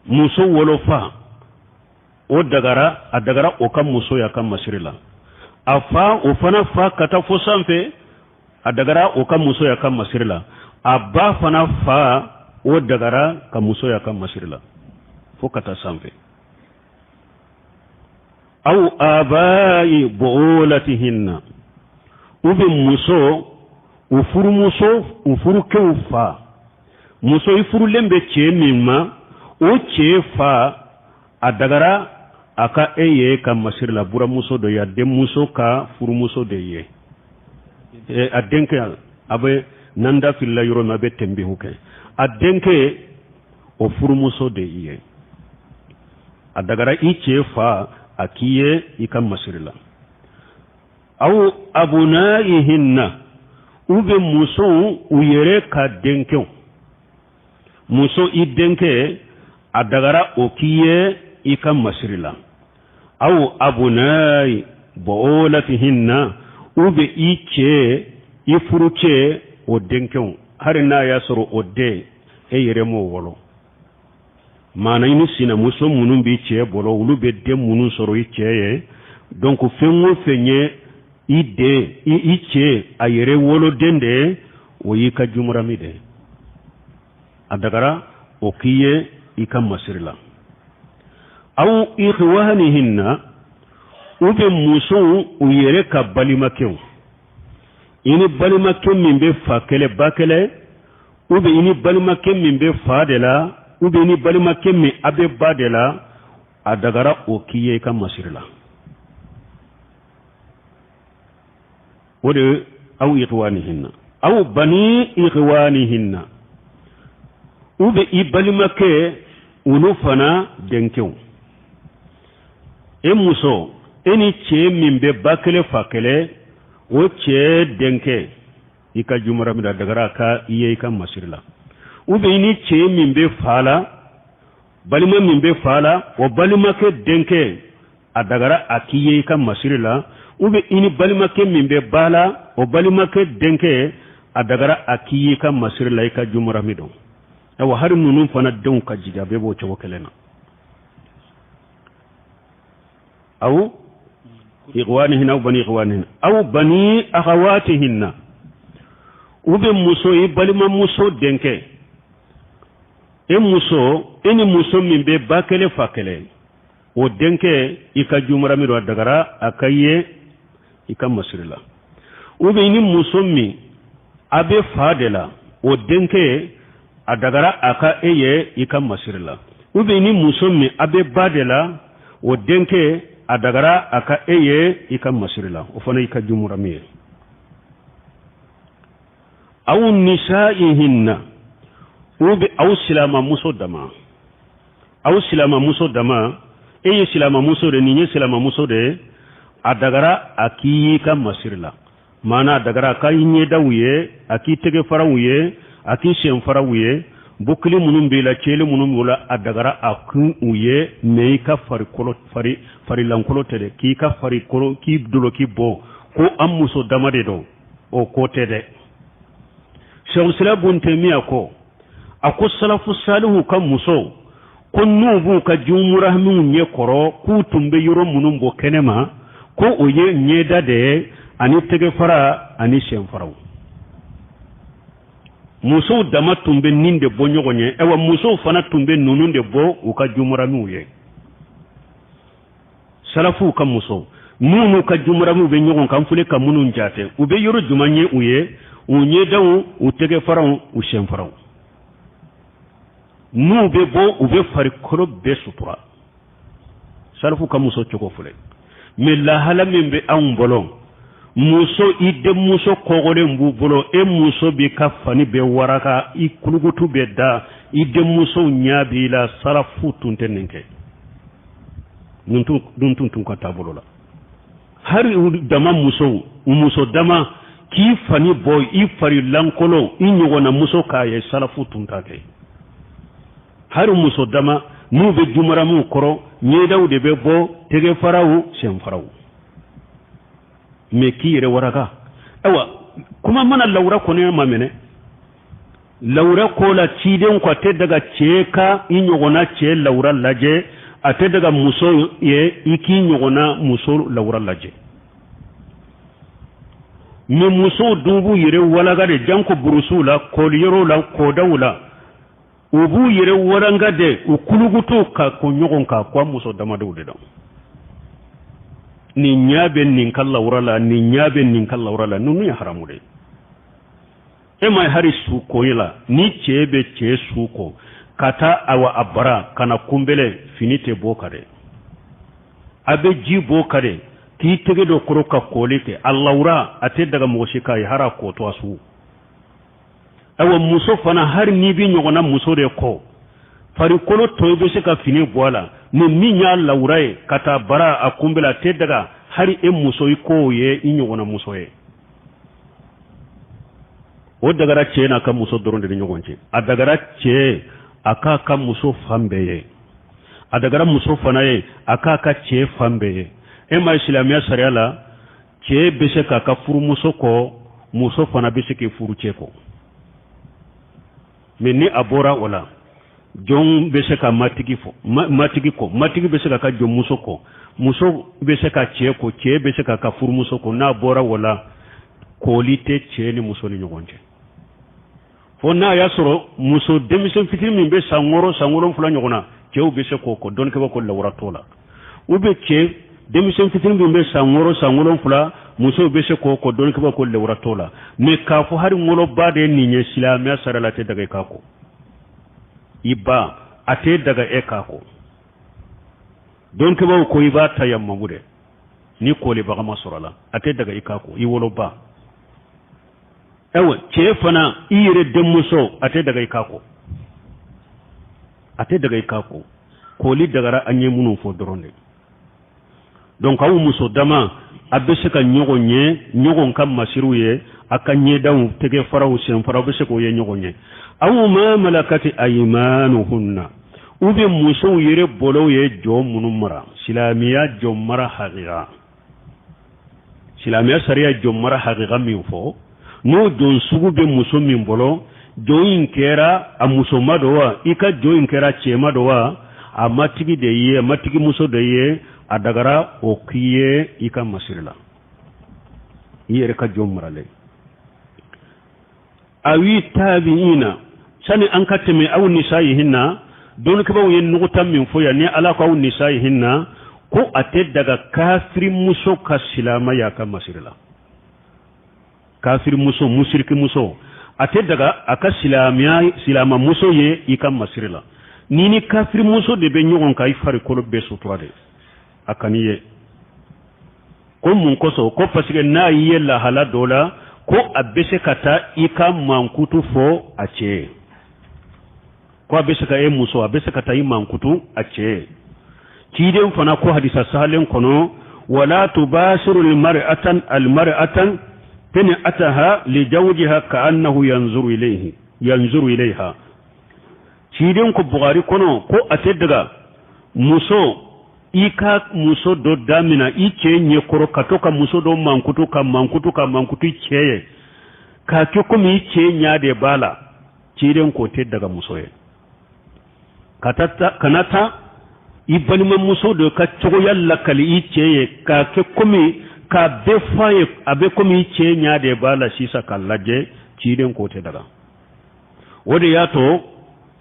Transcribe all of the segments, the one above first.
Muso wolofa, o dagara, a dagara o ka muso y'a ka masiri la. A fa, o fana fa ka taa fo sanfɛ, a dagara o ka muso y'a ka masiri la. A ba fana fa, o dagara ka muso y'a ka masiri la fo ka taa sanfɛ. Aw abai bu'ulatihinna, u bɛ muso u furumuso, u furukɛw fa. Muso i furulen bɛ cɛ min ma, o cɛ fa, a dagara a ka e ye ka masiri la. Buramuso dɔ ye, a denmuso ka furumuso de ye, a denkɛ. A bɛ n'an da filila yɔrɔ min, a bɛ tɛnbihu kɛ. A denkɛ, o furumuso de ye, a dagara i cɛ fa a k'i ye i ka masiri la. Aw abunaihinna, u bɛ musow u yɛrɛ ka denkɛw. Muso i denkɛ, a dagara o k'i ye i ka masiri la. Aw abunai bu'ulatihinna, u bɛ i cɛ, i furucɛ, o denkɛw, hali n'a y'a sɔrɔ o den e yɛrɛ m'o wolo. Maana i ni sinamuso minnu b'i cɛ bolo, olu bɛ den minnu sɔrɔ i cɛ ye. Donc fɛn o fɛn ye i den, i cɛ a yɛrɛ woloden de ye, o y'i ka jumurami de ye. A dagara o k'i ye i ka masiri la. Aw ikhwanihinna, u bɛ musow u yɛrɛ ka balimakɛw. I ni balimakɛ min bɛ fa kelen ba kelen, u bɛ i ni balimakɛ min bɛ fa de la, u bɛ i ni balimakɛ min a bɛ ba de la, a dagara o k'i ye i ka masiri la. O de aw ikhwanihinna, aw bani ikhwanihinna, u bɛ i balimakɛ olu fana denkɛw. E muso, e ni cɛ min bɛ ba kelen fa kelen, o cɛ denkɛ i ka jumurami la, dagara ka i ye i ka masiri la. U bɛ i ni cɛ min bɛ fa la, balima min bɛ fa la, o balimakɛ denkɛ, a dagara a k'i ye i ka masiri la. U bɛ i ni balimakɛ min bɛ ba la, o balimakɛ denkɛ, a dagara a k'i ye i ka masiri la, i ka jumurami don. Ayiwa, hali ninnu fana denw ka jigin, a bɛɛ b'o cogo kelen na. Aw ikhwanihinna, aw bani ikhwanihinna, aw bani akhawatihinna, u bɛ muso i balimamuso denkɛ. E muso, e ni muso min bɛ ba kelen fa kelen, o denkɛ i ka jumurami don, a dagara a ka ye i ka masiri la. U bɛ i ni muso min a bɛ fa de la, o denkɛ, a dagara a ka e ye i ka masiri la. U bɛ i ni muso min a bɛ ba de la, o denkɛ, a dagara a ka e ye i ka masiri la, o fana i ka jumurami ye. Aw nisaihinna, u bɛ aw silamamuso dama, aw silamamuso dama. E ye silamamuso de, nin ye silamamuso de ye, a dagara a k'i y'i ka masiri la. Maana a dagara a ka i ɲɛdaw ye, a k'i tɛgɛfaraw ye, a k'i senfaraw ye, bukili minnu b'i la, cɛli minnu b'u la, a dagara a kun u ye. Mais i ka farikolo, fari farilankolo tɛ dɛ, k'i ka farikolo, k'i doloki bɔ ko an muso dama de don, o ko tɛ dɛ. Sɛkusila bun Temiya ko, a ko salafu salihu ka musow ko n'u b'u ka jumuramiw ɲɛ kɔrɔ, k'u tun bɛ yɔrɔ minnu bɔ kɛnɛ ma, ko o ye ɲɛda de ye ani tɛgɛfara ani senfaraw. Musow dama tun bɛ nin de bɔ ɲɔgɔn ye. Ayiwa, musow fana tun bɛ ninnu de bɔ u ka jumuramiw ye. Salafuw ka musow n'u n'u ka jumuramiw bɛ ɲɔgɔn kan filɛ ka minnu jate, u bɛ yɔrɔ jumɛn ye u ye? U ɲɛdaw, u tɛgɛfaraw, u senfaraw. N'u bɛ bɔ, u bɛ farikolo bɛɛ sutura. Salafu ka muso cogo filɛ. Mais lahala min bɛ anw bolo, muso i denmuso kɔgɔlen b'u bolo, e muso b'i ka fani bɛɛ waraka, i kulukutu bɛ da, i denmusow ɲɛ b'i la. Salafu tun tɛ nin kɛ, nin tun t'u ka taabolo la. Hali u dama musow, u muso dama k'i fani bɔ, i fari lankolon, i ɲɔgɔnna muso k'a ye, salafu tun t'a kɛ. Hali muso dama n'u bɛ jumaramuw kɔrɔ, ɲɛdaw de bɛ bɔ, tɛgɛfaraw, senfaraw. Mais k'i yɛrɛ waraka, ayiwa, kuma mana lawura kɔni ma minɛ. Lawura ko la ciden ko a tɛ daga cɛ ka i ɲɔgɔnna cɛ lawura lajɛ, a tɛ daga muso ye i k'i ɲɔgɔnna muso lawura lajɛ. Mais musow dun b'u yɛrɛ walaga de, janko burusuw la, kɔliyɔrɔw la, kɔdaw la, u b'u yɛrɛ walanga de, u kulukutu ka ko ɲɔgɔn kan ko muso damadenw de dɔn. Nin ɲa bɛ nin ka lawura la, nin ɲa bɛ nin ka lawura la, ninnu ye haramu de ye. E ma hari su ko la, ni cɛ bɛ cɛ su ko ka taa awa a bara ka na kunbɛlɛ, fini tɛ bɔ ka dɛ, a bɛ ji bɔ ka dɛ, k'i tɛgɛ dɔ kɔrɔ ka kɔli kɛ a lawura, a tɛ daga mɔgɔ si k'a ye hari a kɔtɔ a su. Ayiwa, muso fana, hari n'i bɛ ɲɔgɔnna muso de kɔ, farikolo tɔ i bɛ se ka fini bɔ a la, ni min y'a lawura ye ka taa bara a kunbɛlɛ, a tɛ daga hari e muso i k'o ye i ɲɔgɔnna muso ye. O dagara cɛ n'a ka muso dɔrɔn de ni ɲɔgɔn cɛ. A dagara cɛ a k'a ka muso fan bɛɛ ye, a dagara muso fana ye a k'a ka cɛ fan bɛɛ ye. E ma ye silamɛya sariya la, cɛ bɛ se k'a ka furumuso kɔ, muso fana bɛ se k'i furu cɛ kɔ. Mais ni a bɔra o la, jɔn bɛ se ka matigi fɔ, matigi kɔ, matigi bɛ se k'a ka jɔnmuso kɔ, muso bɛ se ka cɛ kɔ, cɛ bɛ se k'a ka furumuso kɔ. N'a bɔra o la, kɔli tɛ cɛ ni muso ni ɲɔgɔn cɛ, fo n'a y'a sɔrɔ muso denmisɛn fitinin min bɛ san 6, san 7 ɲɔgɔn na, cɛw bɛ se k'o kɔ. Dɔnnikɛbaaw ko lawura t'o la. U bɛ cɛ denmisɛn fitinin min bɛ san 6, san 7, musow bɛ se k'o kɔ, dɔnnikɛbaaw ko lawura t'o la. Mais k'a fɔ hali woloba de ye nin ye, silamɛya sariya la, a tɛ daga i k'a kɔ. I ba, a tɛ daga e k'a kɔ. Dɔnnikɛbaaw ko i b'a tayamamu dɛ, ni kɔlibaga ma sɔrɔ a la, a tɛ daga i k'a kɔ, i woloba. Ayiwa, cɛ fana, i yɛrɛ denmuso, a tɛ daga i k'a kɔ, a tɛ daga i k'a kɔ. Kɔli dagara an ye minnu fɔ dɔrɔn de. Donc aw muso dama, a bɛ se ka ɲɔgɔn ye, ɲɔgɔn ka masiriw ye, a ka ɲɛdaw, tɛgɛ faraw, senfaraw bɛ se k'o ye ɲɔgɔn ye. Aw ma malakati ayimanuhunna, u bɛ musow yɛrɛ bolow ye jɔn minnu mara, silamɛya jɔn mara hakika, silamɛya sariya jɔn mara hakika min fɔ, n'o jɔn sugu bɛ muso min bolo, jɔn in kɛra a musoma don wa, i ka jɔn in kɛra cɛma don wa, a matigi de ye, a matigi muso de ye, a dagara o k'i ye i ka masiri la, i yɛrɛ ka jɔn maralen. Awi tabiina, sani an ka tɛmɛ aw nisayihinna, dɔnnikɛbaaw ye nuguta min fɔ yan, ni Ala ko aw nisayihinna, ko a tɛ daga kafiri muso ka silama y'a ka masiri la. Kafiri muso, musiriki muso, a tɛ daga a ka silamɛya silama muso ye i ka masiri la. Ni ni kafiri muso de bɛ ɲɔgɔn kan, i farikolo bɛɛ sutura de, a kan'i ye. Ko mun kosɔn? Ko parce que n'a y'i ye lahala dɔ la, ko a bɛ se ka taa i ka mankutu fɔ a cɛ ye, ko a bɛ se ka e muso, a bɛ se ka taa i mankutu a cɛ ye. Ciden fana ko hadisa sahalen kɔnɔ, wala tubasiru almar'atan almar'atan tani ataha li zawjiha ka'annahu yanzuru ilayhi yanzuru ilayha. Ciden ko Bukhari kɔnɔ ko a tɛ daga muso i ka muso dɔ damina i cɛ ɲɛkɔrɔ ka to ka muso dɔ mankutu ka mankutu ka mankutu i cɛ ye k'a kɛ komi i cɛ ɲɛ de b'a la. Ciden k'o tɛ daga muso ye ka kana taa i balimamuso dɔ ka cogoya lakali i cɛ ye k'a kɛ komi k'a bɛɛ f'a ye, a bɛ komi i cɛ ɲɛ de b'a la sisan k'a lajɛ. Ciden k'o tɛ daga. O de y'a to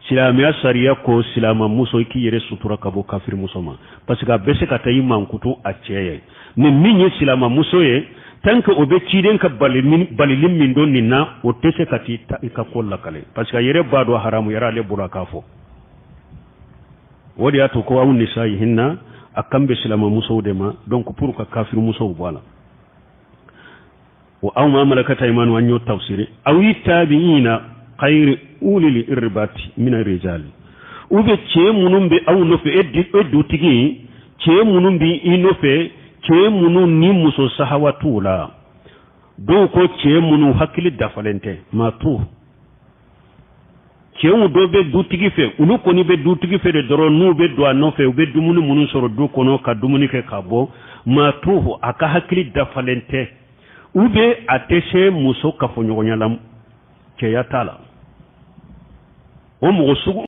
silamɛya sariya ko silamamuso i k'i yɛrɛ sutura ka bɔ kafirimuso ma, parce que a bɛ se ka taa i mankutu a cɛ ye. Ni min ye silamamuso ye, tant que o bɛ ciden ka balili min don nin na, o tɛ se ka t'i i ka ko lakale, parce que a yɛrɛ b'a dɔn haramu yɛrɛ ale bolo a k'a fɔ. O de y'a to ko aw nisayihinna, a kan bɛ silamamusow de ma, donc pour ka kafirimusow bɔ a la. Wa aw ma malakat aymanu, an y'o tafsiri. Awi tabiina khayri ulil irbati min rijali, u bɛ cɛ minnu bɛ aw nɔfɛ, e dutigi, cɛ minnu bɛ i nɔfɛ, cɛ minnu ni muso sahawa t'u la. Dɔw ko cɛ minnu hakili dafalen tɛ, maa t'u cɛw dɔ bɛ dutigi fɛ, olu kɔni bɛ dutigi fɛ de dɔrɔn, n'u bɛ don a nɔfɛ, u bɛ dumuni minnu sɔrɔ du kɔnɔ ka dumuni kɛ ka bɔ. Maa t'u a ka hakili dafalen tɛ, u bɛ a tɛ se muso kafoɲɔgɔnya la, cɛya t'a la. O mɔgɔ sugu.